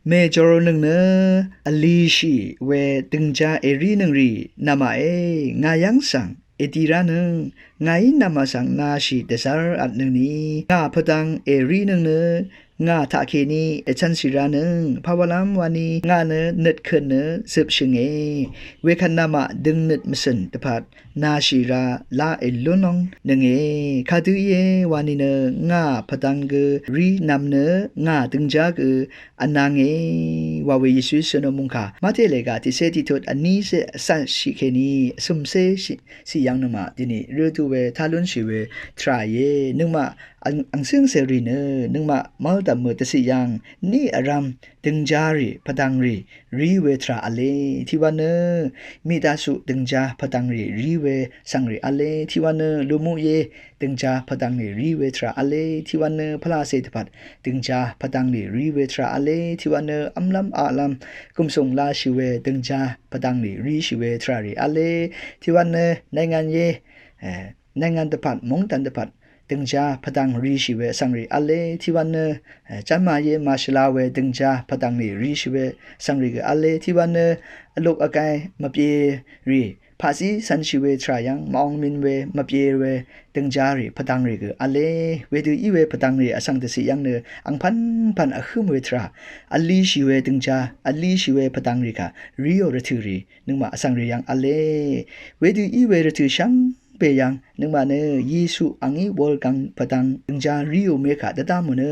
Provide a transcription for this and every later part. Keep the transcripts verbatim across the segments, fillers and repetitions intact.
Mèjòrnøng nø vlishì we døngjá èrínøng rì namaqe, ngà yv́ng svng èdi ránøng, ngàí namà svng nashì dvzv́r vtnøngni, ngà pvdvng èrínøng nø ngà taqkèní èchv̄nshì ránøng, pàwàlv́m wani ngà nø nøtkøn nø zøpshø̀nge, wekvt namaq døngnøt mvcø̀n dvpvt nashì ra lá èlúnlóng nønge. Kadø íe wani nø ngà pvdvng gø rí nv̄m nø ngà døngjá gø vnange wa we Yesu sønò mungkà Mate lèga tiqcé tiqtut vnícé vcvtshì kèní vcø̀mcé shì, shì yv́ng nøngmaq dini røtú we tá lúnshì we tvrà íe. Nøngmaq ang, angcǿngcè rì nø nøngmaq mv́ldv̀m mø dvciq yv́ng ní vrv̄m døngjá rì pvdvng rì rí we tvrà v̄le. Tiqwa nø miqdaqsuq døngjá pvdvng rì rí we svngrì v̄le. Tiqwa nø lùmuqye døngjá pvdvng rì rí we tvrà v̄le. Tiqwa nø pvlacè dvpvt døngjá pvdvng rì rí we tvrà v̄le. Tiqwa nø v́mlv́m aqlv́m gùmsùng lashì we døngjá pvdvng rì ríshì we tvrà rì v̄le. Tiqwa nø naingan ye, e, naingan dvpvt mungdàn dvpvt døngjá pvdvng ríshì we vsvngrì v̄le. Tiqwa nø, e, jánmàye màshvla we døngjá pvdvng rì ríshì we vsvngrì gø v̄le. Tiqwa nø vluk vgay mvpye rì paqzí cv̄nshì we tvrà yv́ng màong min we mvpye we døngjá rì pvdvng rì gø v̄le. Wedø í we pvdvng rì vsvng dvciq yv́ng nø angpv̄npv̀n vhǿm we tvrà, vlishì we døngjá, vlishì we pvdvng rì kà ríò rvtø̀ rì nøngmaq vsvngrì yv́ng v̄le. Wedø í we rvtø̀ shvngbe yv́ng nøngmaq nø Yesu angí wulgvng pvdvng døngjá ríò mekà dvdv́m mò nø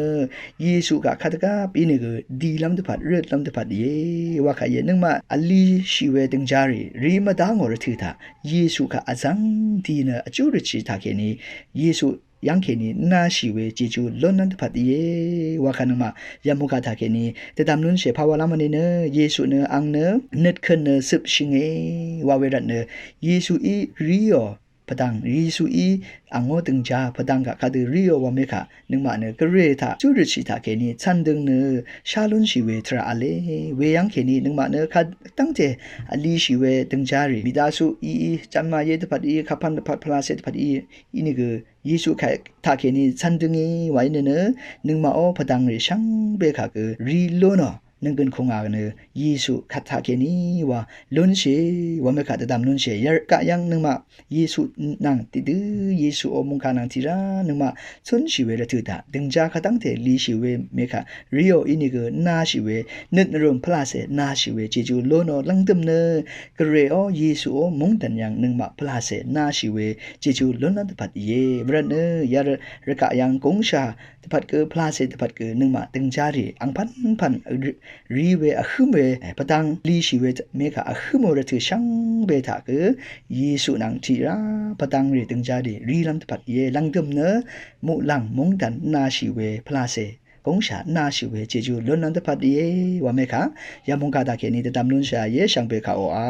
Yesu kà kadvgvp ínìgø dilv́m dvpvt røtlv́m dvpvt íe. Wakà íe, nøngmaq vlishì we døngjá rì rí mvdángò rvtø̀ taq Yesu kà vzv́ng di nø vjú røtshì taqkèní Yesu yv́ngkèní náshì we jejú lónlv́m dvpvt íe. Wakà nøngmaq yamukà taqkèní dvdvm lúnshì pàwàlv́m vni nø Yesu nø ang nø nøtkøn nø zøpshø̀nge wa we rvt nø Yesuí ríò pvdvng, Yesuí angó døngjá pvdvng kà kadø ríò wa mekà nøngmaq nø gvray taq vjú røtshì taqkèní cv̄n døng nø shá lúnshì we tvrà v̄le. Weyv́ngkèní nøngmaq nø kadv́ngte vlishì we døngjá rì miqdaqsuq íí, jánmàye dvpvt íí, kapv̄n dvpvt, pvlacè dvpvt íí, ínìgø Yesu kà taqkèní cv̄n døngí wa í nø nø nøngmaqó pvdvng rì shvngbe kà gø rí lónò. Nønggøn kùngà nø Yesu kà taqkèní wa lúnshì wa mekà dvdvm lúnshì. Yargaq yv́ng nøngmaq Yesu nvng tiqdø, Yesuò mungkà nvng tiqrá nøngmaq cúnshì we rvtø̀ taq døngjá kadv́ngte lishì we mekà ríò ínìgø náshì we nøt nvrø̀m pvlacè náshì we jejú lónò. Lv́ngdø̀m nø gvrayó Yesuò mungdàn yv́ng nøngmaq pvlacè náshì we jejú lónlv́m dvpvt íe. Vrvt nø yargaq yv́ng gúngshà dvpvt gø, pvlacè dvpvt gø nøngmaq døngjá rì angpv̄npv̀n rí we vhǿm we, e, pvdvng lishì we mekà vhǿmò rvtø̀ shvngbe taq gø Yesu nvng tiqrá pvdvng rì døngjá rì rílv́m dvpvt íe. Lv́ngdø̀m nø muqlàng mungdàn náshì we, pvlacè gúngshà náshì we jejú lónlv́m dvpvt íe wa mekà yamukà taqkèní dvdvm lúnshì íe. Shvngbe kàò a